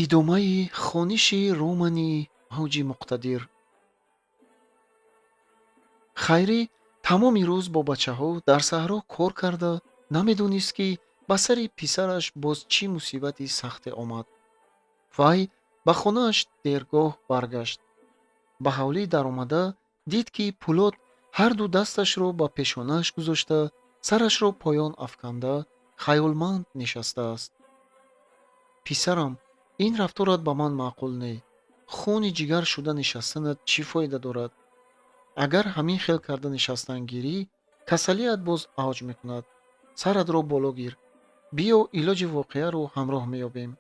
Идомаи хониши романи Мавҷи муқтадир. Хайрӣ тамоми рӯз бо бачаҳо дар саҳро кор карда намедонист, ки ба сари писараш боз чӣ мусибати сахте омад. Вай ба хонааш дергоҳ баргашт. Ба ҳавлӣ даромада дид, ки Пулод ҳарду дасташро ба пешонааш гузошта, сарашро поён афканда, хаёлманд нишастааст. Писарам, ин рафторат ба ман маъқул не. Хуни ҷигар шуда нишастанат чӣ фоида дорад? Агар ҳамин хел карда нишастан гирӣ, касалият боз авҷ мекунад. Саратро боло гир. Биё, илоҷи воқеаро ҳамроҳ меёбем.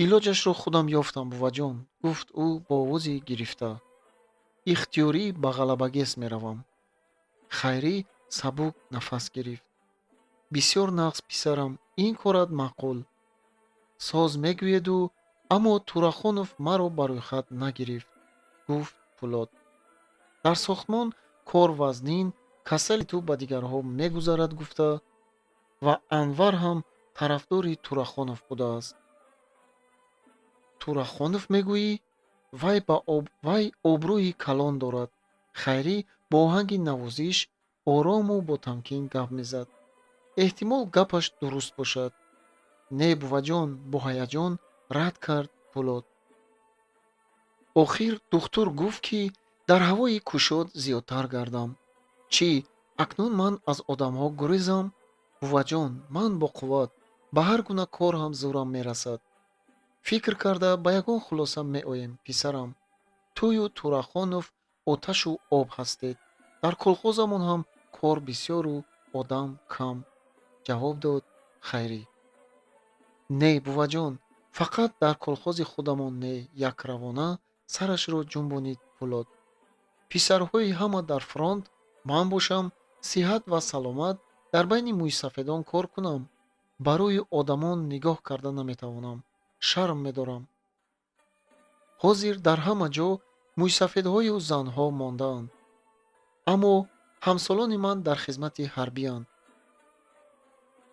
Илоҷашро худам ёфтам, буваҷон, гуфт ӯ бо овози гирифта. Ихтиёрӣ ба Ғалабагес меравам. Хайрӣ сабук нафас гирифт. Бисёр нағз, писарам, ин корат маъқул. Соз мегӯеду, аммо Турахонов маро ба рӯйхат нагирифт, гуфт Пулод. Дар сохтмон кор вазнин, касали ту ба дигарҳо мегузарад гуфта, ва Анвар ҳам тарафдори Турахонов будааст. Турахонов мегӯӣ? Вай обрӯи калон дорад. Хайрӣ бо оҳанги навозиш, орому бо тамкин гап мезад. Эҳтимол, гапаш дуруст бошад. Не, буваҷон, бо ҳаяҷон рад кард Пулод. Охир духтур гуфт, ки дар ҳавои кушод зиёдтар гардам. Чӣ, акнун ман аз одамҳо гурезам? Буваҷон, ман боқувват, ба ҳар гуна кор ҳам зӯрам мерасад. Фикр карда ба ягон хулоса меоем, писарам. Тую Турахонов оташу об ҳастед. Дар колхозамон ҳам кор бисёру одам кам, ҷавоб дод Хайрӣ. Не, буваҷон, фақат дар колхози худамон не, якравона сарашро ҷунбонид Пулод. Писарҳои ҳама дар фронт, ман бошам сиҳат ва саломат дар байни мӯйсафедон кор кунам. Барои одамон нигоҳ карда наметавонам, шарм медорам. Ҳозир дар ҳама ҷо мӯйсафедҳою занҳо мондаанд. Аммо ҳамсолони ман дар хизмати ҳарбиянд.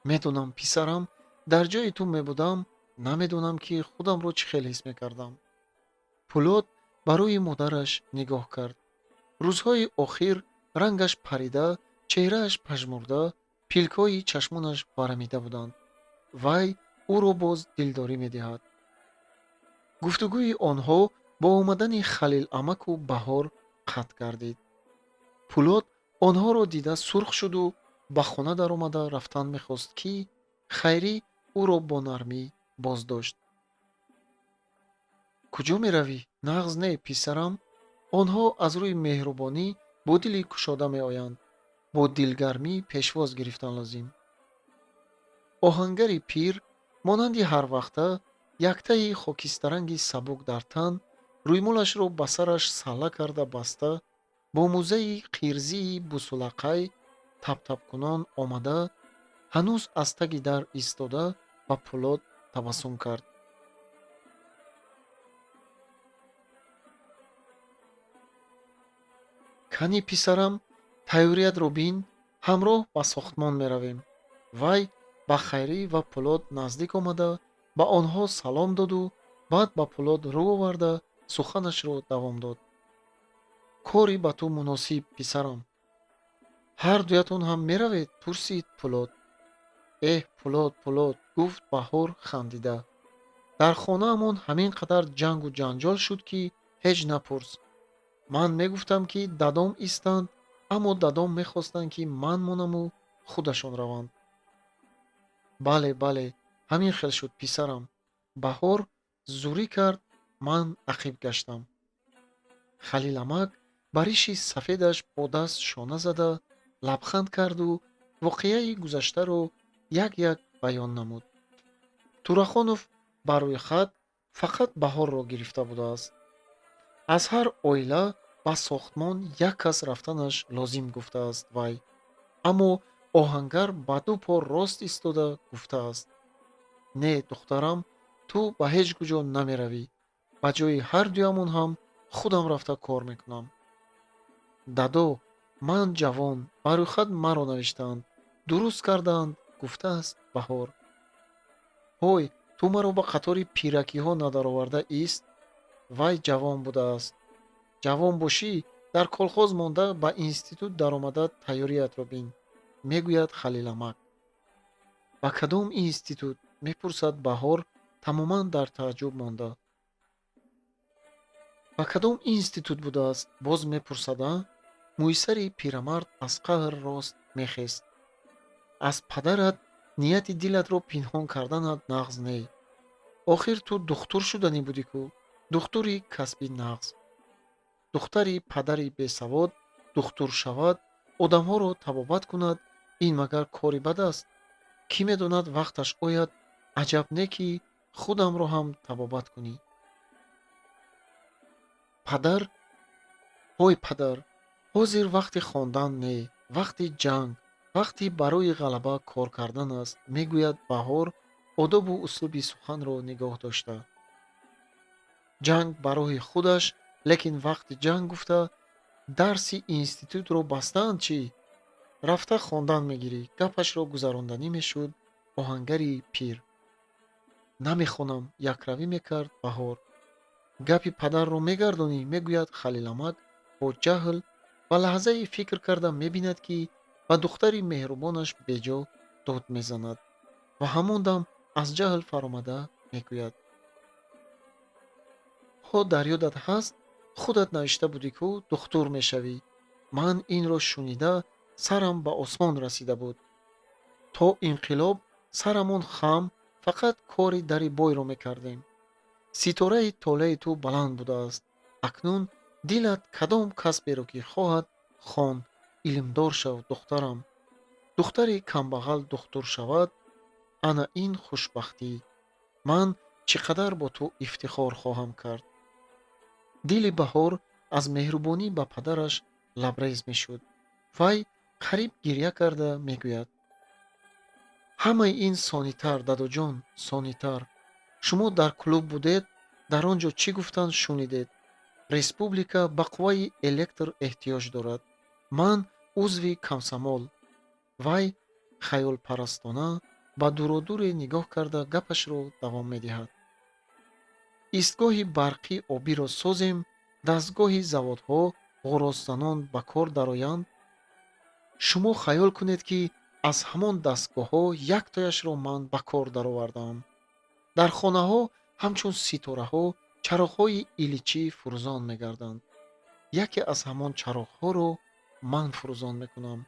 Медонам, писарам, дар ҷои ту мебудам, намедонам, ки худамро чӣ хел ҳис мекардам. Пулод ба рӯи модараш нигоҳ кард. Рӯзҳои охир рангаш парида, чеҳрааш пажмурда, пилкҳои чашмонаш варамида буданд. Вай ӯро боз дилдорӣ медиҳад. Гуфтугӯи онҳо бо омадани Халил амаку Баҳор қатъ гардид. Пулод онҳоро дида сурх шуду ба хона даромада рафтан мехост, ки Хайрӣ ӯро бо нармӣ боздошт. Куҷо меравӣ? Нағз не, писарам. Онҳо аз рӯи меҳрубонӣ бо дили кушода меоянд. Бо дилгармӣ пешвоз гирифтан лозим. Оҳангари пир монанди ҳарвақта яктаи хокистаранги сабук дар тан, рӯймолашро ба сараш салла карда баста, бо мӯзаи қирзии бусулақай таптапкунон омада, ҳанӯз аз таги дар истода ба Пулод табассум кард. Кани, писарам, тайёриятро бин, ҳамроҳ ба сохтмон меравем. Вай ба Хайрӣ ва Пулод наздик омада, ба онҳо салом доду баъд ба Пулод рӯ оварда суханашро давом дод. Кори ба ту муносиб, писарам. Ҳар дуятон ҳам меравед? Пурсид Пулод. Эҳ, Пулод, Пулод, гуфт Баҳор хандида. Дар хонаамон ҳамин қадар ҷангу ҷанҷол шуд, ки ҳеҷ напурс. Ман мегуфтам, ки дадом истанд, аммо дадом мехостанд, ки ман монаму худашон раванд. Бале, бале, ҳамин хел шуд, писарам. Баҳор зурӣ кард, ман ақиб гаштам. Халил амак ба риши сафедаш бо даст шона зада лабханд карду воқеаи гузаштаро як-як баён намуд. Турахонов ба рӯйхат фақат Баҳорро гирифта будааст. Аз ҳар оила ба сохтмон як кас рафтанаш лозим гуфтааст вай. Аммо оҳангар ба ду по рост истода гуфтааст: Не, духтарам, ту ба ҳеҷ куҷо намеравӣ. Ба ҷои ҳар дуямон ҳам худам рафта кор мекунам. Дадо, ман ҷавон, ба рӯйхат маро навиштаанд, дуруст кардаанд, гуфтааст Баҳор. Ҳой, ту Ту маро ба қатори пиракиҳо надароварда ист. Вай ҷавон будааст. Ҷавон бошӣ, дар колхоз монда ба институт даромада тайёриятро бин, мегӯяд Халиламак. Ба кадом институт? Мепурсад Баҳор, тамоман дар тааҷҷуб монда. Ба кадом институт будааст? Боз мепурсад, а? Мӯйсари пирамард аз қаҳр рост мехест. Аз падарат нияти дилатро пинҳон карданат нағз не. Охир ту духтур шуданӣ будӣ ку, духтури касби нағз. Духтари падари бесавод духтур шавад, одамҳоро табобат кунад, ин магар кори бад аст? Кӣ медонад, вақташ ояд, аҷаб не, ки худамро ҳам табобат кунӣ. Падар, ҳой падар, ҳозир вақти хондан не, вақти ҷанг, вақти барои ғалаба кор кардан аст, мегӯяд Баҳор, одобу услуби суханро нигоҳ дошта. Ҷанг ба роҳи худаш, лекин вақти ҷанг гуфта дарси институтро бастаанд чӣ? Рафта хондан мегирӣ, гапашро гузаронданӣ мешуд оҳангари пир. Намехонам, якравӣ мекард Баҳор. Гапи падарро мегардонӣ, мегӯяд Халиламак бо ҷаҳл ва лаҳзае фикр карда мебинад, ки ба духтари меҳрубонаш беҷо дод мезанад ва ҳамон дам аз ҷаҳл фаромада мегӯяд: ҳо, дар ёдат ҳаст, худат навишта будӣ ку, духтур мешавӣ. Ман инро шунида сарам ба осмон расида буд. То инқилоб сарамон хам, фақат кори дари бойро мекардем. Ситораи толеи ту баланд будааст. Акнун дилат кадом касберо ки хоҳад, хон, илмдор шав, духтарам. Духтари камбағал духтур шавад, ана ин хушбахтӣ. Ман чӣ қадар бо ту ифтихор хоҳам кард. Дили Баҳор аз меҳрубонӣ ба падараш лабрез мешуд. Вай қариб гирья карда мегӯяд: ҳамаи ин сонитар, дадоҷон, сонитар. Шумо дар клуб будед, дар он ҷо чӣ гуфтанд шунидед. Республика ба қувваи электр эҳтиёҷ дорад. Ман узви комсомол. Вай хаёлпарастона ба дуродуре нигоҳ карда гапашро давом медиҳад. Истгоҳи барқи обиро созем, дастгоҳи заводҳо ғуроззанон ба кор дароянд. Шумо хаёл кунед, ки аз ҳамон дастгоҳҳо яктояшро ман ба кор даровардаам. Дар хонаҳо ҳамчун ситораҳо чароғҳои иличӣ фурӯзон мегарданд. Яке аз ҳамон чароғҳоро ман фурӯзон мекунам.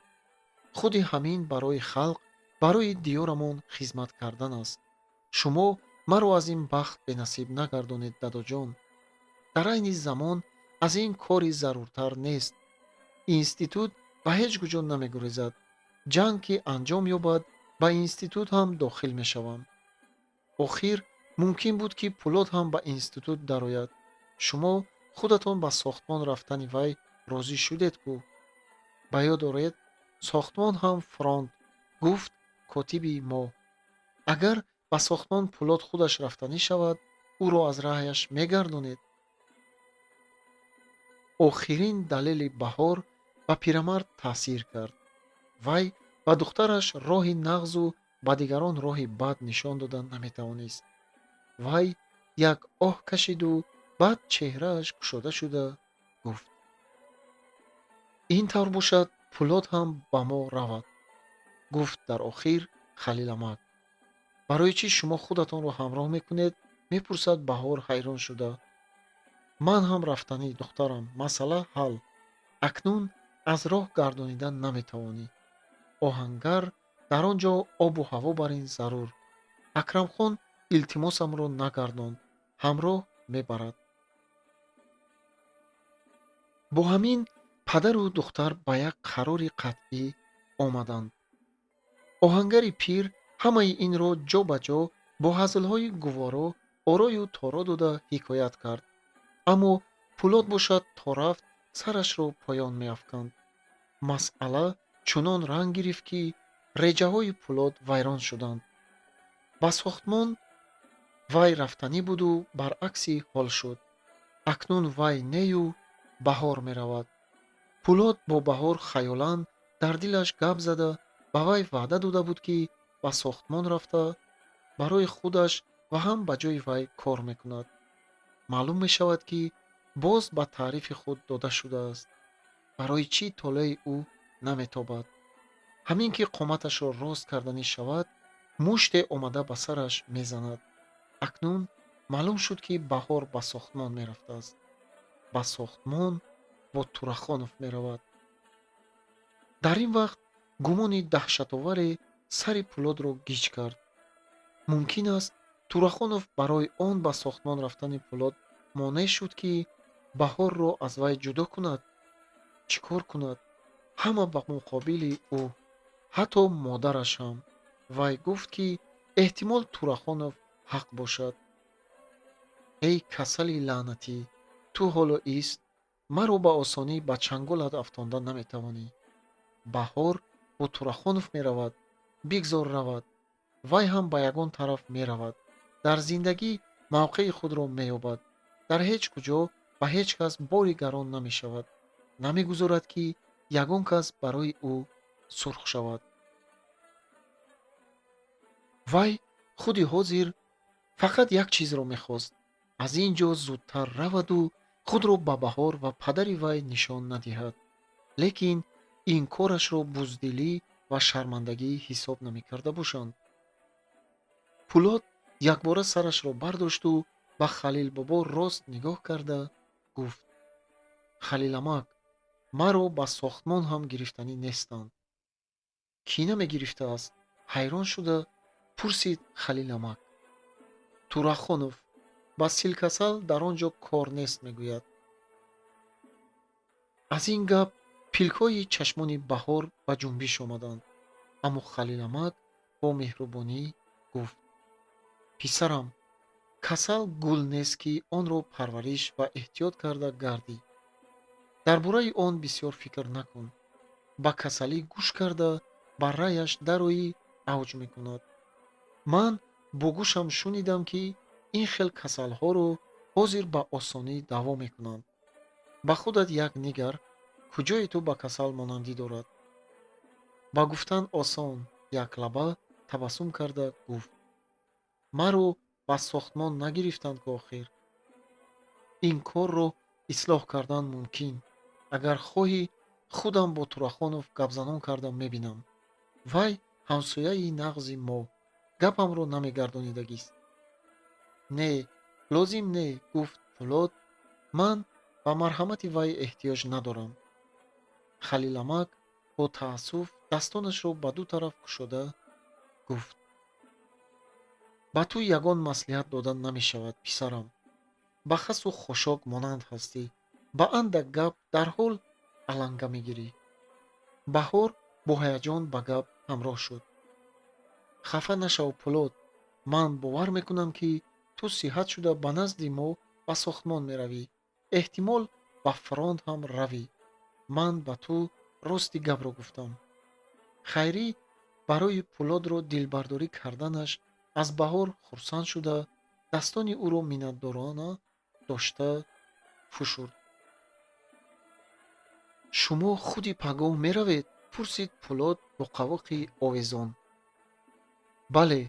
Худи ҳамин барои халқ, барои диёрамон хизмат кардан аст. Шумо маро аз ин бахт бенасиб нагардонед, дадоҷон. Дар айни замон аз ин кори заруртар нест. Институт ба ҳеҷ куҷо намегурезад. Ҷанг ки анҷом ёбад, ба институт ҳам дохил мешавам. Охир мумкин буд, ки Пулод ҳам ба институт дарояд. Шумо худатон ба сохтмон рафтани вай розӣ шудед ку. Ба ёд оред, сохтмон ҳам фронт, гуфт котиби мо. Агар ба сохтмон Пулод худаш рафтанӣ шавад, ӯро аз раҳяш мегардонед. Охирин далели Баҳор ба пирамард таъсир кард. Вай ба духтараш роҳи нағзу ба дигарон роҳи бад нишон дода наметавонист. Вай як оҳ кашиду баъд чеҳрааш кушода шуда гуфт: ин тавр бошад, Пулод ҳам ба мо равад. Гуфт дар охир Халиламак. Барои чӣ шумо худатонро ҳамроҳ мекунед? Мепурсад Баҳор ҳайрон шуда. Ман ҳам рафтанӣ, духтарам, масъала ҳал. Акнун аз роҳ гардонидан наметавонӣ. Оҳангар дар он ҷо обу ҳаво бар ин зарур. Акрамхон илтимосамро нагардонд, ҳамроҳ мебарад. Бо ҳамин падару духтар ба як қарори қатъӣ омаданд. Оҳангари пир ҳамаи инро ҷо ба ҷо бо ҳазлҳои гуворо орою торо дода ҳикоят кард. Аммо Пулод бошад то рафт сарашро поён меафканд. Масъала чунон ранг гирифт, ки реҷаҳои Пулод вайрон шуданд. Ба сохтмон вай рафтанӣ буду баръакси ҳол шуд. Акнун вай нею Баҳор меравад. Пулод бо Баҳор хаёлан дар дилаш гап зада ба вай ваъда дода буд, ки ба сохтмон рафта барои худаш ва ва ҳам ба ҷои вай кор мекунад. Маълум мешавад, ки боз ба таърифи худ дода шудааст. Барои чӣ толеи ӯ наметобад? Ҳамин ки қоматашро рост карданӣ шавад, муште омада ба сараш мезанад. Акнун маълум шуд, ки Баҳор ба сохтмон мерафтааст. Ба сохтмон бо Турахонов меравад. Дар ин вақт гумони даҳшатоваре сари Пулодро гиҷ кард. Мумкин аст, Турахонов барои он ба сохтмон рафтани Пулод монеъ шуд, ки Баҳорро аз вай ҷудо кунад. Чӣ кор кунад? Ҳама ба муқобили ӯ, ҳатто модараш ҳам. Вай гуфт, ки эҳтимол Турахонов ҳақ бошад. Эй касали лаънатӣ, ту ҳоло ист, маро ба осонӣ ба чанголат афтонда наметавонӣ. Баҳор бо Турахонов меравад, бигзор равад. Вай ҳам ба ягон тараф меравад. Дар зиндагӣ мавқеи худро меёбад. Дар ҳеҷ куҷо ба ҳеҷ кас бори гарон намешавад. Намегузорад, ки ягон кас барои ӯ сурх шавад. Вай худи ҳозир фақат як чизро мехост: аз ин ҷо зудтар раваду худро ба Баҳор ва падари вай нишон надиҳад. Лекин ин корашро буздилӣ ва шармандагӣ ҳисоб намекарда бошанд. Пулод якбора сарашро бардошту ба Халилбобо рост нигоҳ карда гуфт: Халиламак, маро ба сохтмон ҳам гирифтанӣ нестанд. Кӣ намегирифтааст? Ҳайрон шуда пурсид Халиламак. Турахонов ба силкасал дар он ҷо кор нест, мегӯяд. Аз ин гап пилкҳои чашмони Баҳор ба ҷунбиш омаданд. Аммо Халиламак бо меҳрубонӣ гуфт: писарам, касал гул нест, ки онро парвариш ва эҳтиёт карда гардӣ. Дар бораи он бисёр фикр накун. Ба касалӣ гӯш карда ба раяш дароӣ авҷ мекунад. Ман бо гӯшам шунидам, ки ин хел касалҳоро ҳозир ба осонӣ даво мекунанд. Ба худат як нигар, куҷое ту ба касал монандӣ дорад? Ба гуфтан осон, яклаба табассум карда гуфт: маро ба сохтмон нагирифтанд ку охир. Ин корро ислоҳ кардан мумкин. Агар хоҳӣ, худам бо Турахонов гапзанон карда мебинам. Вай ҳамсояи нағзи мо, гапамро намегардонидагист. Не, лозим не, гуфт Пулод, ман ба марҳамати вай эҳтиёҷ надорам. Халиламак бо таассуф дастонашро ба ду тараф кушода гуфт: ба ту ягон маслиҳат дода намешавад, писарам. Ба хасу хошок монанд ҳастӣ. Ба андак гап дарҳол аланга мегирӣ. Баҳор бо ҳаяҷон ба гап ҳамроҳ шуд. Хафа нашав, Пулод, ман бовар мекунам, ки ту сиҳат шуда ба назди мо ба сохтмон меравӣ. Эҳтимол ба фронт ҳам равӣ. Ман ба ту рости гапро гуфтам. Хайрӣ барои Пулодро дилбардорӣ карданаш аз Баҳор хурсанд шуда, дастони ӯро миннатдорона дошта фушурд. Шумо худи пагоҳ меравед? Пурсид Пулод бо қавоқи овезон. Бале,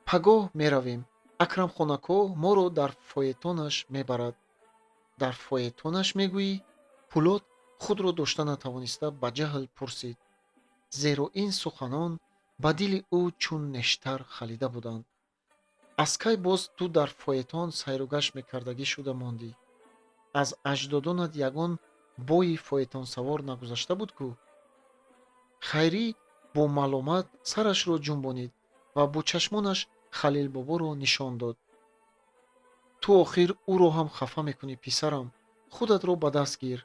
пагоҳ меравем. Акрамхонако моро дар фоетонаш мебарад. Дар фоетонаш мегӯӣ? Пулод худро дошта натавониста ба ҷаҳл пурсид, зеро ин суханон ба дили ӯ чун нештар халида буданд. Аз кай боз ту дар фоетон сайругашт мекардагӣ шуда мондӣ? Аз аҷдодонат ягон бои фоетонсавор нагузашта буд ку? Хайрӣ бо маломат сарашро ҷунбонид ва бо чашмонаш Халилбоборо нишон дод. Ту охир ӯро ҳам хафа мекунӣ, писарам. Худатро ба даст гир.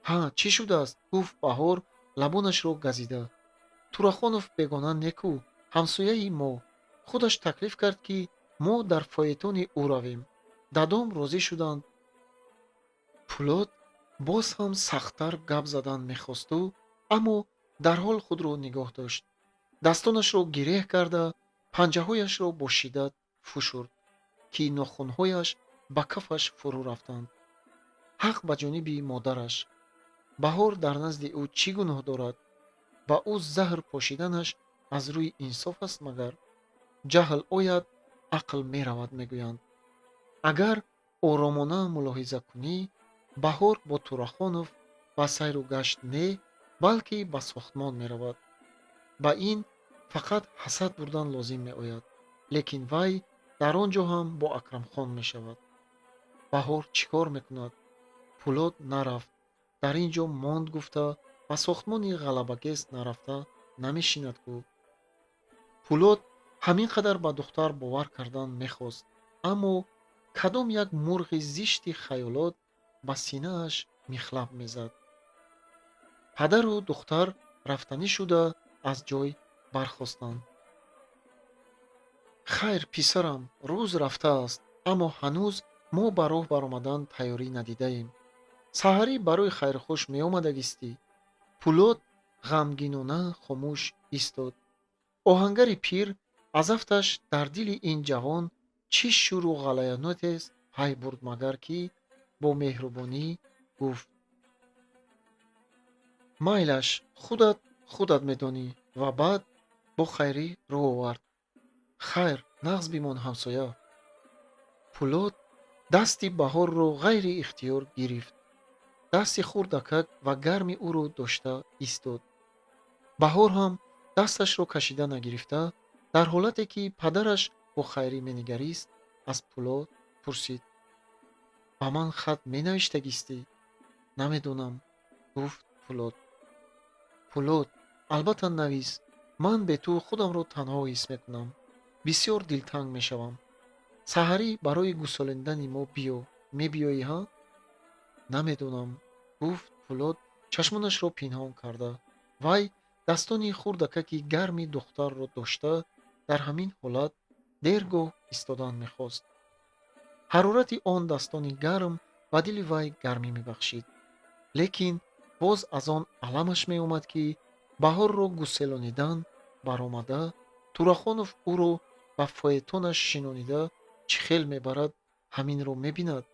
Ҳа, чӣ шудааст? Гуфт Баҳор лабонашро газида. Турахонов бегона неку, ҳамсояи мо. Худаш таклиф кард, ки мо дар фоетони ӯ равем. Дадом розӣ шуданд. Пулод боз ҳам сахттар гап задан мехосту, аммо дарҳол худро нигоҳ дошт. Дастонашро гиреҳ карда, панҷаҳояшро бо шиддат фушурд, ки нохунҳояш ба кафаш фурӯ рафтанд. Ҳақ ба ҷониби модараш. Баҳор дар назди ӯ чӣ гуноҳ дорад? Ба ӯ заҳр пошиданаш аз рӯи инсоф аст магар? Ҷаҳл ояд, ақл меравад, мегӯянд. Агар оромона мулоҳиза кунӣ, Баҳор бо Турахонов ба сайру гашт не, балки ба сохтмон меравад. Ба ин фақат ҳасад бурдан лозим меояд, лекин вай дар он ҷо ҳам бо Акрамхон мешавад. Баҳор чӣ кор мекунад? Пулод нарафт, дар ин ҷо монд гуфта ба сохтмони ғалабагез нарафта намешинад ку. Пулод ҳамин қадар ба духтар бовар кардан мехост, аммо кадом як мурғи зишти хаёлот ба синааш михлаб мезад. Падару духтар рафтанӣ шуда аз ҷой бархостанд. Хайр, писарам, рӯз рафтааст, аммо ҳанӯз мо ба роҳ баромадан тайёрӣ надидаем. Саҳарӣ барои хайрхуш меомадагистӣ. Пулод ғамгинона хомӯш истод. Оҳангари пир аз афташ дар дили ин ҷавон чӣ шӯру ғалаёнотест пай бурд, магар ки бо меҳрубонӣ гуфт: майлаш, худат худат медонӣ. Ва баъд бо хайрӣ рӯ овард. Хайр, нағз бимон, ҳамсоя. Пулод дасти Баҳорро ғайри ихтиёр гирифт. Дасти хурдакак ва гарми ӯро дошта истод. Баҳор ҳам дасташро кашида нагирифта, дар ҳолате ки падараш бо хайрӣ менигарист, аз Пулод пурсид: ба ман хат менавиштагистӣ? Намедонам, гуфт Пулод. Пулод, албатта навис. Ман бе ту худамро танҳо ҳис мекунам. Бисёр дилтанг мешавам. Саҳарӣ барои гусолидани мо биё. Мебиёӣ, ҳа? Намедонам, гуфт Пулод чашмонашро пинҳон карда. Вай дастони хурдакаки гарми духтарро дошта дар ҳамин ҳолат дергоҳ истодан мехост. Ҳарорати он дастони гарм ба дили вай гармӣ мебахшид. Лекин боз аз он аламаш меомад, ки Баҳорро гуселонидан баромада, Турахонов ӯро ба фоетонаш шинонида чӣ хел мебарад, ҳаминро мебинад.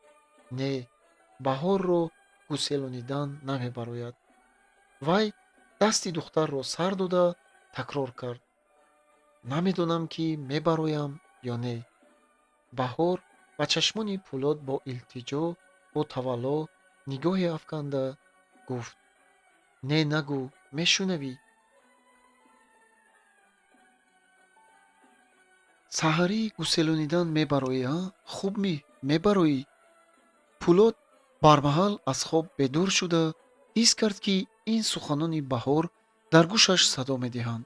Не, Баҳорро гуселонидан намебарояд. Вай дасти духтарро сар дода такрор кард: намедонам, ки мебароям ё не. Баҳор ба чашмони Пулод бо илтиҷо, бо тавалло нигоҳе афканда гуфт: не нагӯ, мешунавӣ? Саҳарӣ гуселонидан мебароӣ, а? Хуб ми, мебароӣ? Пулод бармаҳал аз хоб бедор шуда ҳис кард, ки ин суханони Баҳор дар гӯшаш садо медиҳанд.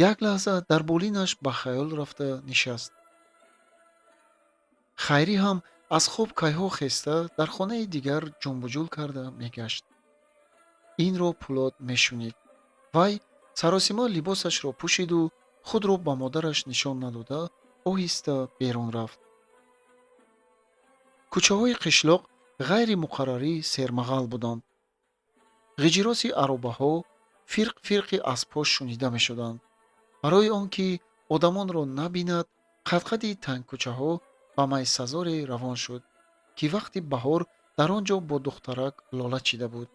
Як лаҳза дар болинаш ба хаёл рафта нишаст. Хайрӣ ҳам аз хоб кайҳо хеста дар хонаи дигар ҷунбуҷул карда мегашт. Инро Пулод мешунид. Вай саросима либосашро пӯшиду худро ба модараш нишон надода оҳиста берун рафт. Кӯчаҳои қишлоқ ғайримуқаррарӣ сермағал буданд. Ғиҷироси аробаҳо, фирқ-фирқи аспҳо шунида мешуданд. Барои он ки одамонро набинад, қадқади тангкӯчаҳо ба майсазоре равон шуд, ки вақти баҳор дар он ҷо бо духтарак лола чида буд.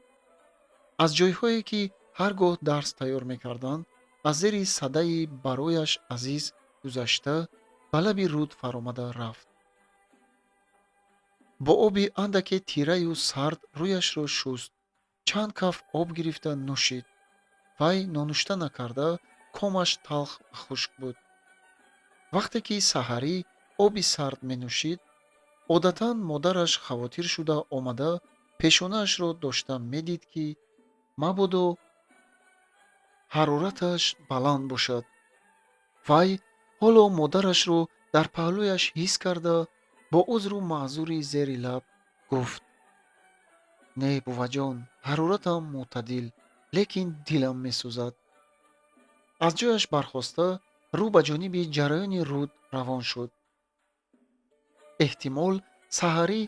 Аз ҷойҳое ки ҳар гоҳ дарс тайёр мекарданд, аз зери садаи барояш азиз гузашта ба лаби руд фаромада рафт. Бо оби андаке тираю сард рӯяшро шуст, чанд каф об гирифта нӯшид. Вай нонушта накарда комаш талх ва хушк буд. Вақте ки саҳарӣ оби сард менӯшид, одатан модараш хавотир шуда омада пешонаашро дошта медид, ки мабодо ҳарораташ баланд бошад. Вай ҳоло модарашро дар паҳлӯяш ҳис карда бо узру маъзури зери лаб гуфт: не, буваҷон, ҳароратам мӯътадил, лекин дилам месӯзад. Аз ҷояш бархоста рӯ ба ҷониби ҷараёни руд равон шуд. Эҳтимол саҳарӣ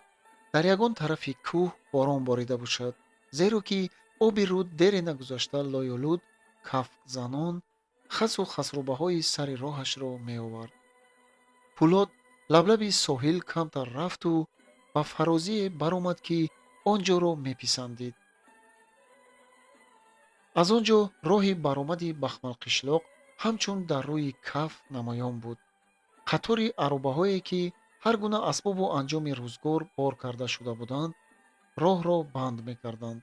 дар ягон тарафи кӯҳ борон борида бошад, зеро ки оби руд дере нагузашта лоёлуд кафзанон хасу хасрубаҳои сари роҳашро меовард. Пулод лаблаби соҳил камтар рафту ба фарозие баромад, ки он ҷоро меписандид. Аз он ҷо роҳи баромади Бахмалқишлоқ ҳамчун дар рӯи каф намоён буд. Қатори аробаҳое, ки ҳар гуна асбобу анҷоми рӯзгор бор карда шуда буданд, роҳро банд мекарданд.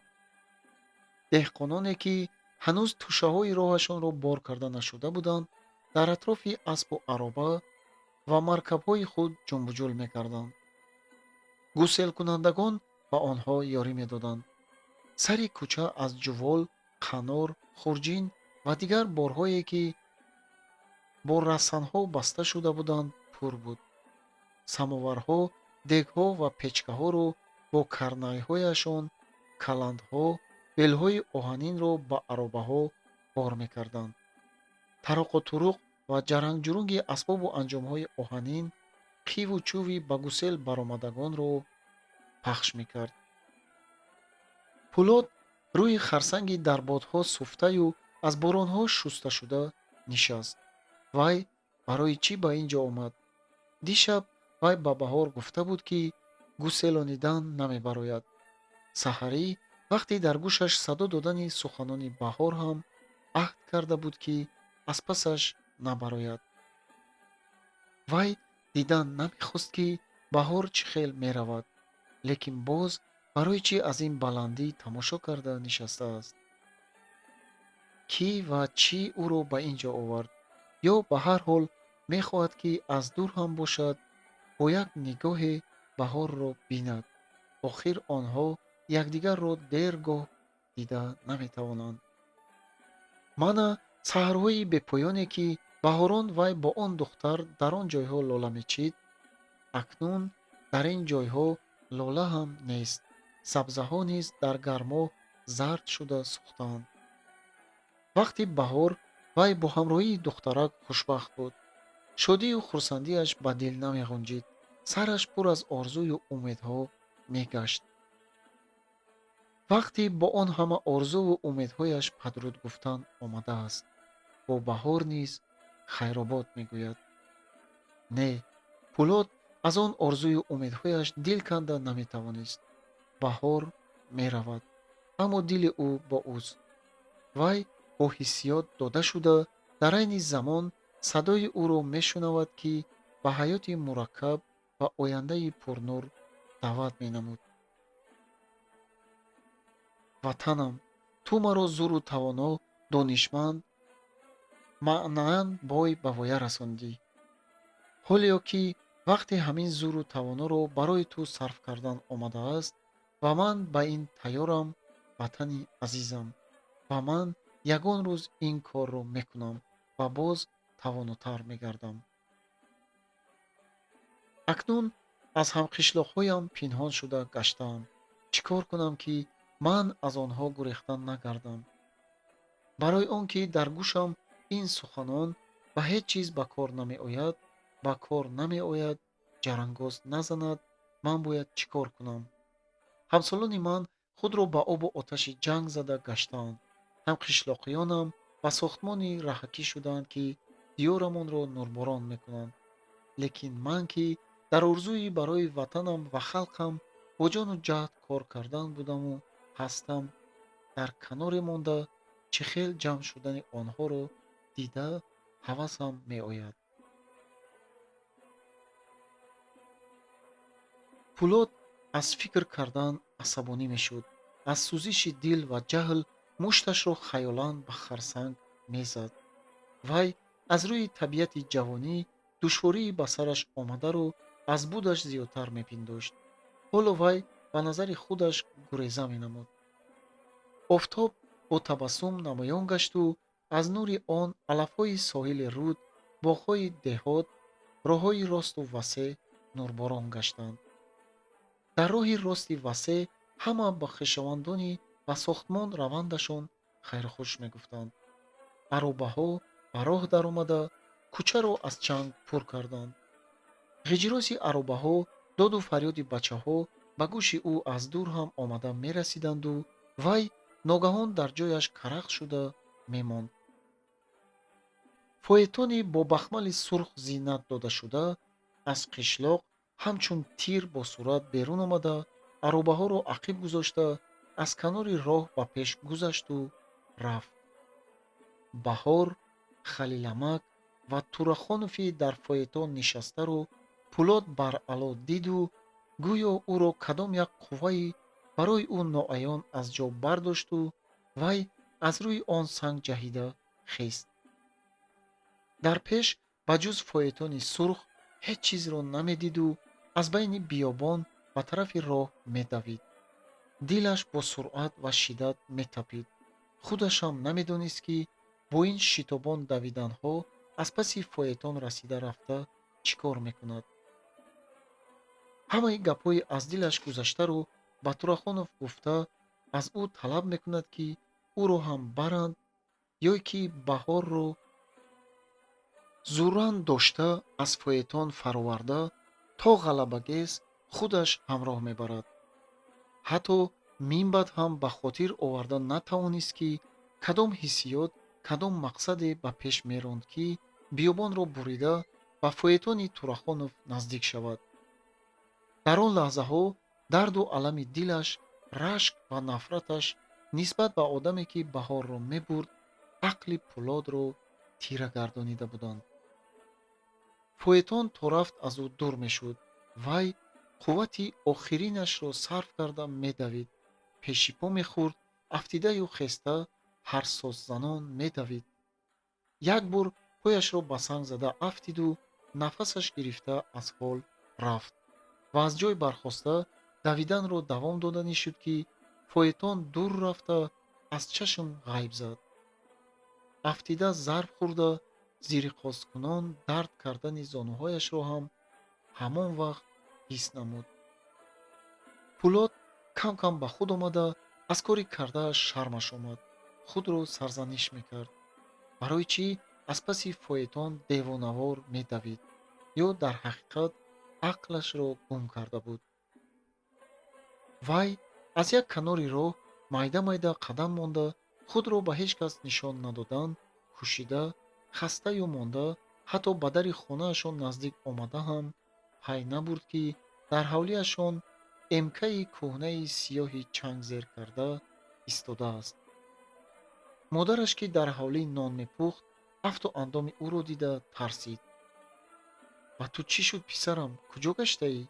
Деҳқононе, ки ҳанӯз тӯшаҳои роҳашонро бор карда нашуда буданд, дар атрофи асбу ароба ва маркабҳои худ ҷунбуҷул мекарданд. Гуселкунандагон ба онҳо ёрӣ медоданд. Сари кӯча аз ҷувол, қанор, хурҷин ва дигар борҳое, ки бо расанҳо баста шуда буданд, пур буд. Самоварҳо, дегҳо ва печкаҳоро бо карнайҳояшон, каландҳо, белҳои оҳанинро ба аробаҳо бор мекарданд. Тароқу туруқ ва ҷарангҷурунги асбобу анҷомҳои оҳанин қиву чӯви ба гусел баромадагонро пахш мекард. Пулод рӯи харсанги дар бодҳо суфтаю аз боронҳо шусташуда нишаст. Вай барои чӣ ба ин ҷо омад? Дишаб вай ба Баҳор гуфта буд, ки гуселонидан намебарояд. Саҳарӣ вақте дар гӯшаш садо додани суханони Баҳор ҳам аҳд карда буд, ки аз пасаш набарояд. Вай дидан намехост, ки Баҳор чӣ хел меравад, лекин боз барои чӣ аз ин баландӣ тамошо карда нишастааст? Кӣ ва чӣ ӯро ба ин ҷо овард? Ё ба ҳар ҳол мехоҳад, ки аз дур ҳам бошад, бо як нигоҳе Баҳорро бинад. Охир онҳо якдигарро дергоҳ дида наметавонанд. Мана саҳарҳои бепоёне, ки баҳорон вай бо он духтар дар он ҷойҳо лола мечид, акнун дар ин ҷойҳо лола ҳам нест. Сабзаҳо низ дар гармо зард шуда сӯхтаанд. Вақти баҳор вай бо ҳамроҳии духтарак хушбахт буд. Шодию хурсандиаш ба дил намеғунҷид. Сараш пур аз орзую умедҳо мегашт. Вақти бо он ҳама орзуву умедҳояш падруд гуфтан омадааст. Бо Баҳор низ хайробод мегӯяд. Не, Пулод аз он орзую умедҳояш дил канда наметавонист. Баҳор меравад, аммо дили ӯ бо ӯст. Вай бо ҳиссиёт дода шуда, дар айни замон садои ӯро мешунавад, ки ба ҳаёти мураккаб ва ояндаи пурнур даъват менамуд. Ватанам, ту маро зуру тавоно, донишманд, маънаан бой ба воя расондӣ. Ҳолеё ки вақте ҳамин зуру тавоноро барои ту сарф кардан омадааст ва ман ба ин тайёрам, ватани азизам, ва ман ягон рӯз ин корро мекунам ва боз тавонотар мегардам. Акнун аз ҳамқишлоқҳоям пинҳон шуда гаштаам. Чӣ кор кунам, ки ман аз онҳо гурехтан нагардам? Барои он ки дар гӯшам ин суханон ба ҳеҷ чиз ба кор намеояд, ба кор намеояд, ҷарангоз назанад, ман бояд чӣ кор кунам? Ҳамсолони ман худро ба обу оташи ҷанг зада гаштаанд. Ҳамқишлоқиёнам ба сохтмони раҳакӣ шудаанд, ки диёрамонро нурборон мекунанд. Лекин ман, ки дар орзуи барои ватанам ва халқам бо ҷону ҷаҳд кор кардан будаму ҳастам, дар каноре монда чӣ хел ҷамъ шудани онҳоро дида ҳавасам меояд. Пулод аз фикр кардан асабонӣ мешуд. Аз сӯзиши дил ва ҷаҳл мушташро хаёлан ба харсанг мезад. Вай аз рӯи табиати ҷавонӣ душвории ба сараш омадаро аз будаш зиёдтар мепиндошт. Ҳоло вай ба назари худаш гуреза менамуд. Офтоб бо табассум намоён гашту аз нури он алафҳои соҳили руд, боғҳои деҳот, роҳҳои росту васеъ нурборон гаштанд. Дар роҳи рости васеъ ҳама ба хешовандони ба сохтмон равандашон хайрхуш мегуфтанд. Аробаҳо ба роҳ даромада кӯчаро аз чанг пур карданд. Ғиҷироси аробаҳо, доду фарёди бачаҳо ба гӯши ӯ аз дур ҳам омада мерасиданду вай ногаҳон дар ҷояш карахт шуда мемонд. Фоетони бо бахмали сурх зинат додашуда аз қишлоқ ҳамчун тир бо суръат берун омада, аробаҳоро ақиб гузошта, аз канори роҳ ба пеш гузашту рафт. Баҳор, Халиламак ва Турахонови дар фоетон нишастаро Пулод баръало диду гӯё ӯро кадом як қувваи барои ӯ ноаён аз ҷо бардошту вай аз рӯи он санг ҷаҳида хест. Дар пеш ба ҷуз фоетони сурх ҳеҷ чизро намедиду аз байни биёбон ба тарафи роҳ медавид. Дилаш бо суръат ва шиддат метапид. Худашам намедонист, ки бо ин шитобон давиданҳо аз паси фоетон расида рафта чӣ кор мекунад. Ҳамаи гапҳои аз дилаш гузаштаро ба Турахонов гуфта, аз ӯ талаб мекунад, ки ӯро ҳам баранд ё ки Баҳорро зуран дошта аз фоетон фароварда то Ғалабагез худаш ҳамроҳ мебарад. Ҳатто минбаъд ҳам ба хотир оварда натавонист, ки кадом ҳиссиёт, кадом мақсаде ба пеш меронд, ки биёбонро бурида ба фоетони Турахонов наздик шавад. Дар он лаҳзаҳо дарду алами дилаш, рашк ва нафраташ нисбат ба одаме, ки Баҳорро мебурд, ақли Пулодро тира гардонида буданд. Фоетон то рафт аз ӯ дур мешуд. Вай қуввати охиринашро сарф карда медавид, пешипо мехӯрд, афтидаю хеста ҳарсосзанон медавид. Як бор пояшро ба санг зада афтиду нафасаш гирифта аз ҳол рафт ва аз ҷой бархоста давиданро давом доданӣ шуд, ки фоетон дур рафта аз чашм ғайб зад. Афтида зарб хӯрда зириқоскунон дард кардани зонуҳояшро ҳам ҳамон вақт ҳис намуд. Пулод кам-кам ба худ омада аз кори кардааш шармаш омад, худро сарзаниш мекард. Барои чӣ аз паси фоетон девонавор медавид ё дар ҳақиқат ақлашро гум карда буд. Вай аз як канори роҳ майда-майда қадам монда, худро ба ҳеҷ кас нишон надодан кӯшида, хастаю монда, ҳатто ба дари хонаашон наздик омада ҳам пай набурд, ки дар ҳавлиашон эмкаи кӯҳнаи сиёҳи чанг зер карда истодааст. Модараш, ки дар ҳавлӣ нон мепухт, афту андоми ӯро дида тарсид. Ба ту чӣ шуд, писарам? Куҷо гаштаӣ?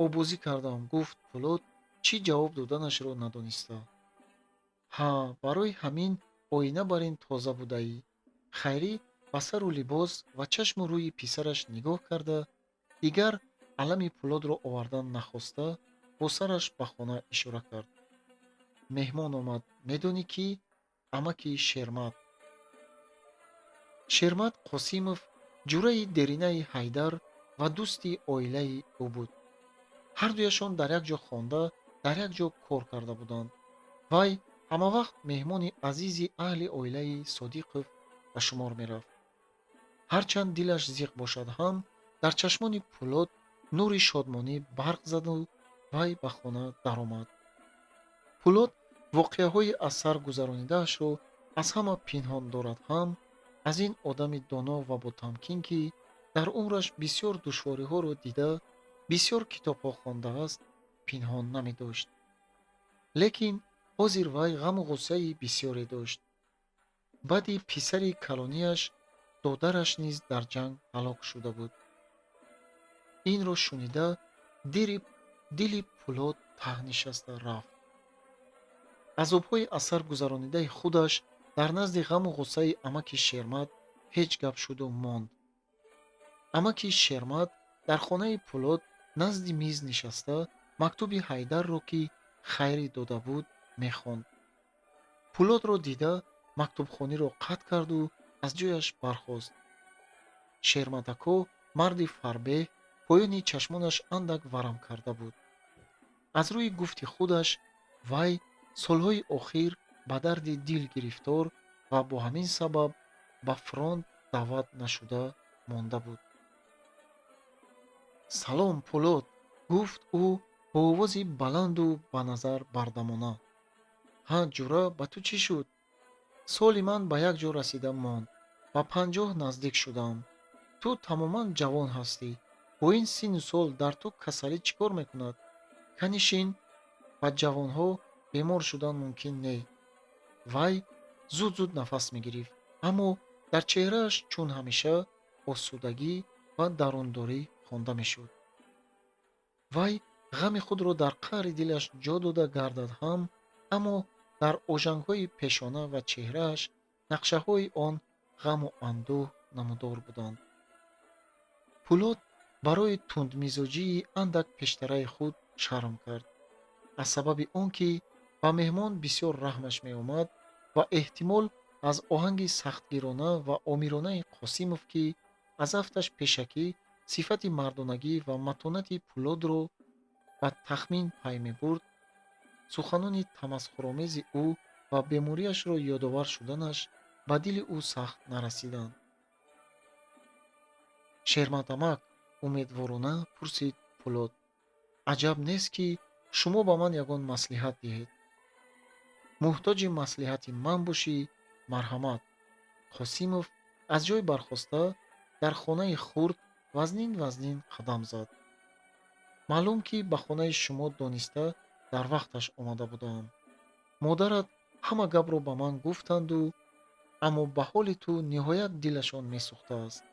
Обозӣ кардам, гуфт Пулод, чӣ ҷавоб доданашро надониста. Ҳа, барои ҳамин оина бар ин тоза будаӣ. Хайрӣ ба сару либос ва чашму рӯи писараш нигоҳ карда, дигар алами Пулодро овардан нахоста, бо сараш ба хона ишора кард. Меҳмон омад, медонӣ ки? Амаки Шермат. Шермат Қосимов ҷураи деринаи Ҳайдар ва дӯсти оилаи ӯ буд. Ҳардуяшон дар як ҷо хонда, дар як ҷо кор карда буданд. Вай ҳамавақт меҳмони азизи аҳли оилаи Содиқов ба шумор мерафт. Ҳарчанд дилаш зиқ бошад ҳам, дар чашмони Пулод нури шодмонӣ барқ заду вай ба хона даромад. Пулод воқеаҳои аз сар гузаронидаашро аз ҳама пинҳон дорад ҳам, аз ин одами доно ва ботамкин, ки дар умраш бисёр душвориҳоро дида, бисёр китобҳо хондааст, пинҳон намедошт. Лекин ҳозир вай ғаму ғуссаи бисёре дошт. Баъди писари калонияш додараш низ дар ҷанг ҳалок шуда буд. Инро шунида дили Пулод таҳ нишаста рафт. Азобҳои аз сар гузаронидаи худаш дар назди ғаму ғуссаи амаки Шермат ҳеҷ гап шуду монд. Амаки Шермат дар хонаи Пулод назди миз нишаста мактуби Ҳайдарро, ки Хайрӣ дода буд, мехонд. Пулодро дида мактубхониро қатъ карду аз ҷояш бархост. Шерматако марди фарбеҳ, поёни чашмонаш андак варам карда буд. Аз рӯи гуфти худаш вай солҳои охир ба дарди дил гирифтор ва бо ҳамин сабаб ба фронт даъват нашуда монда буд. Салом, Пулод, гуфт ӯ бо овози баланду ба назар бардамона. Ҳа, ҷура, ба ту чӣ шуд? Соли ман ба як ҷо расида монд. Ба 50 наздик шудам. Ту тамоман ҷавон ҳастӣ. Бо ин синну сол дар ту касалӣ чӣ кор мекунад? Канишин, ба ҷавонҳо бемор шудан мумкин не. Вай зуд-зуд нафас мегирифт, аммо Дар чеҳрааш чун ҳамеша осудагӣ ва дарундорӣ хонда мешуд. Вай ғами худро дар қаъри дилаш ҷо дода гардад ҳам, аммо дар ожангҳои пешона ва чеҳрааш нақшаҳои он ғаму андӯҳ намудор буданд. Пулод барои тундмизоҷии андак пештараи худ шарм кард. Аз сабаби он ки ба меҳмон бисёр раҳмаш меомад ва эҳтимол аз оҳанги сахтгирона ва омиронаи Қосимов, ки аз афташ пешакӣ сифати мардонагӣ ва матонати Пулодро ба тахмин пай мебурд, суханони тамасхуромези ӯ ва бемориашро ёдовар шуданаш ба дили ӯ сахт нарасиданд. Шерматамак, умедворона пурсид Пулод, аҷаб нест, ки шумо ба ман ягон маслиҳат диҳед. Муҳтоҷи маслиҳати ман бошӣ, марҳамат. Қосимов аз ҷой бархоста дар хонаи хурд вазнин вазнин қадам зад. Маълум, ки ба хонаи шумо дониста дар вақташ омада будаам. Модарат ҳама гапро ба ман гуфтанду, аммо ба ҳоли ту ниҳоят дилашон месӯхтааст.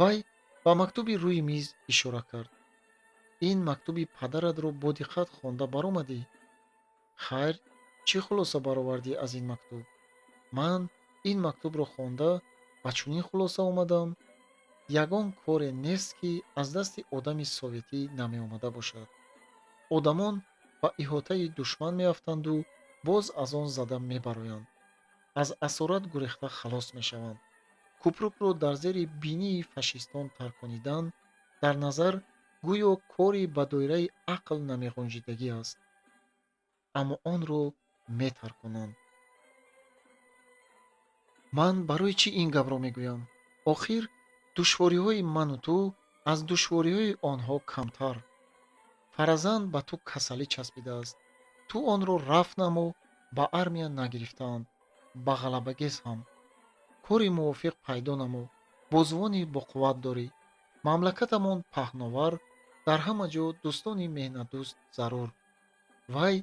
Вай ба мактуби рӯи миз ишора кард. Ин мактуби падаратро бо диққат хонда баромадӣ? Хайр, чӣ хулоса баровардӣ аз ин мактуб? Ман ин мактубро хонда ба чунин хулоса омадам: ягон коре нест, ки аз дасти одами советӣ намеомада бошад. Одамон ба иҳотаи душман меафтанду боз аз он зада мебароянд, аз асорат гурехта халос мешаванд. Кӯпрукро дар зери бинии фашистон тарконидан дар назар гӯё кори ба доираи ақл намеғунҷидагӣ аст, аммо онро метарконанд. Ман барои чӣ ин гапро мегӯям? Охир душвориҳои ману ту аз душвориҳои онҳо камтар. Фаразан ба ту касалӣ часпидааст. Ту онро рафт намо, ба армия нагирифтаанд, ба ғалабагез ҳам. Кори мувофиқ пайдо намо, бозвони боқувват дорӣ. Мамлакатамон паҳновар, дар ҳама ҷо дӯстони меҳнатдӯст зарур. Вай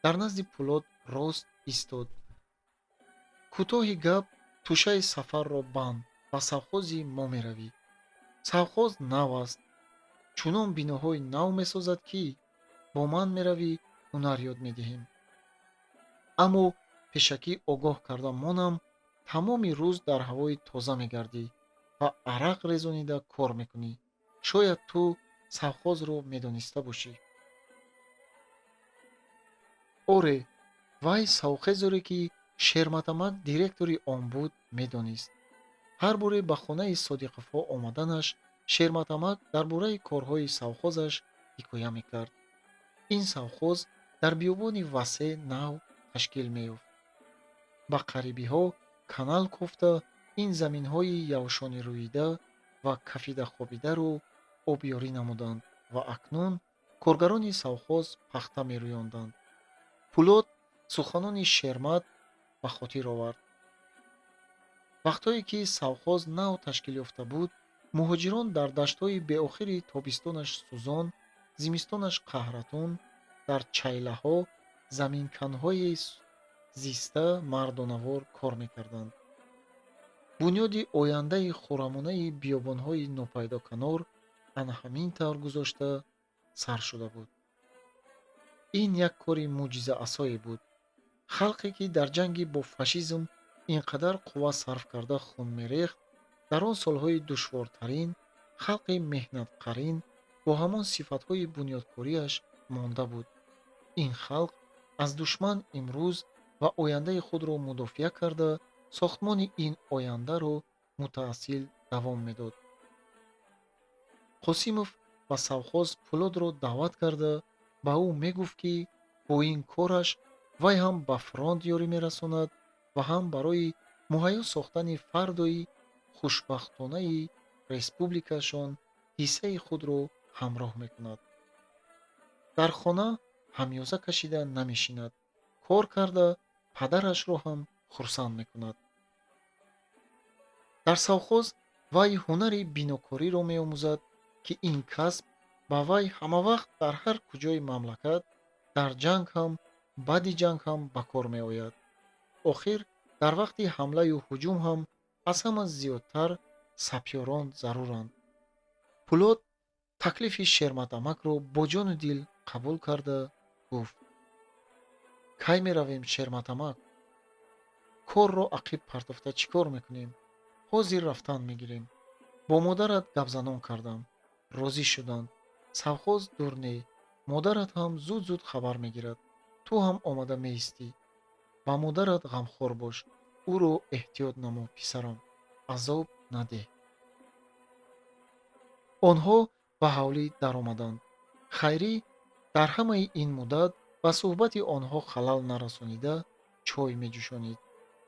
дар назди Пулод рост истод. Кӯтоҳи гап, тӯшаи сафарро банд, ба совхози мо меравӣ. Совхоз нав аст, чунон биноҳои нав месозад, ки бо ман меравӣ, ҳунар ёд медиҳем. Аммо пешакӣ огоҳ карда монам, тамоми рӯз дар ҳавои тоза мегардӣ ва арақ резонида кор мекунӣ. Шояд ту совхозро медониста бошӣ. Оре, вай совхезоре, ки Шерматамак директори он буд, медонист. Ҳар боре ба хонаи Содиқовҳо омаданаш Шерматамак дар бораи корҳои совхозаш ҳикоя мекард. Ин совхоз дар биёбони васеъ нав ташкил меёфт. Ба қарибиҳо канал кофта ин заминҳои явшони рӯида ва кафида хобидаро обёрӣ намуданд ва акнун коргарони совхоз пахта мерӯёнданд. Пулод суханони Шермат ба хотир овард. Вақтҳое ки совхоз нав ташкил ёфта буд, муҳоҷирон дар даштҳои беохири тобистонаш сӯзон, зимистонаш қаҳратун, дар чайлаҳо, заминканҳои зиста мардонавор кор мекарданд. Бунёди ояндаи хуррамонаи биёбонҳои нопайдоканор ана ҳамин тавр гузошта сар шуда буд. Ин як кори мӯъҷизаасое буд. Халқе, ки дар ҷанги бо фашизм ин қадар қувва сарф карда хун мерехт, дар он солҳои душвортарин халқи меҳнатқарин бо ҳамон сифатҳои бунёдкориаш монда буд. Ин халқ аз душман имрӯз ва ояндаи худро мудофиа карда, сохтмони ин ояндаро мутаассил давом медод. Қосимов ба совхоз Пулодро даъват карда ба ӯ мегуфт, ки бо ин кораш вай ҳам ба фронт ёрӣ мерасонад ва ҳам барои муҳайё сохтани фардои хушбахтонаи республикашон ҳиссаи худро ҳамроҳ мекунад. Дар хона ҳамёза кашида намешинад, кор карда падарашро ҳам хурсанд мекунад. Дар совхоз вай ҳунари бинокориро меомӯзад, ки ин касб ба вай ҳамавақт дар ҳар куҷои мамлакат, дар ҷанг ҳам, баъди ҷанг ҳам ба кор меояд. Охир дар вақти ҳамлаю ҳуҷум ҳам Аз ҳама зиёдтар сапёрон заруранд. Пулод таклифи Шерматамакро бо ҷону дил қабул карда гуфт: кай меравем, Шерматамак? Корро ақиб партофта чӣ кор мекунем? Ҳозир рафтан мегирем. Бо модарат гапзанон кардам, розӣ шуданд. Совхоз дур не, модарат ҳам зуд-зуд хабар мегирад. Ту ҳам омада меистӣ. Ба модарат ғамхор бош, ӯро эҳтиёт намо, писарам, азоб надеҳ. Онҳо ба ҳавлӣ даромаданд. Хайрӣ дар ҳамаи ин муддат ба суҳбати онҳо халал нарасонида чой меҷӯшонид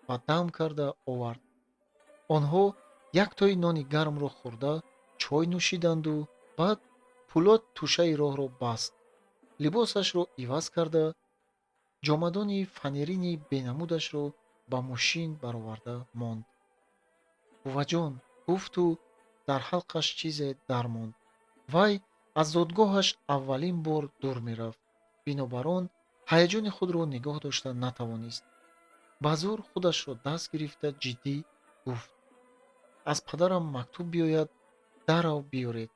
ва дам карда овард. Онҳо яктои нони гармро хӯрда чой нӯшиданду баъд Пулод тӯшаи роҳро баст, либосашро иваз карда, ҷомадони фанерини бенамудашро ба мошин бароварда монд. Буваҷон, гуфту дар ҳалқаш чизе дармонд. Вай аз зодгоҳаш аввалин бор дур мерафт. Бинобар он ҳаяҷони худро нигоҳ дошта натавонист. Ба зӯр худашро даст гирифта ҷиддӣ гуфт: аз падарам мактуб биёяд, дарав биёред.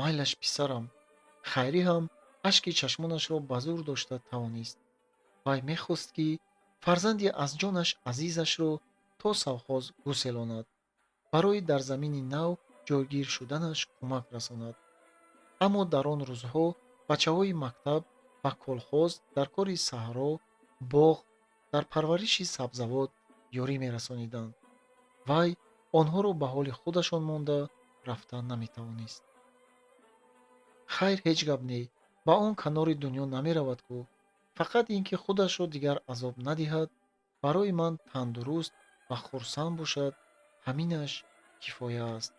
Майлаш, писарам. Хайрӣ ҳам ашки чашмонашро ба зӯр дошта тавонист. Вай мехост, ки фарзанди аз ҷонаш азизашро то совхоз гуселонад, барои дар замини нав ҷойгир шуданаш кӯмак расонад. Аммо дар он рӯзҳо бачаҳои мактаб ба колхоз дар кори саҳро, боғ, дар парвариши сабзавот ёрӣ мерасониданд. Вай онҳоро ба ҳоли худашон монда рафта наметавонист. Хайр, ҳеҷ гап не, ба он канори дунё намеравад ку. Фақат ин ки худашро дигар азоб надиҳад, барои ман тандуруст ва хурсанд бошад, ҳаминаш кифоя аст,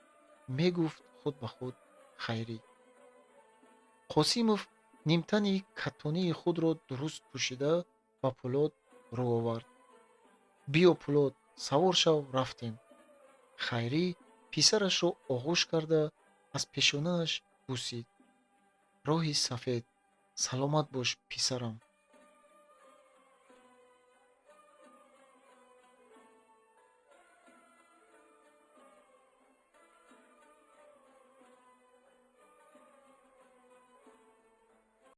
мегуфт худ ба худ Хайрӣ. Қосимов нимтани каттонии худро дуруст пӯшида ба Пулод рӯ овард. Биё, Пулод, савор шав, рафтем. Хайрӣ писарашро оғӯш карда аз пешонааш бусид. Роҳи сафед, саломат бош, писарам.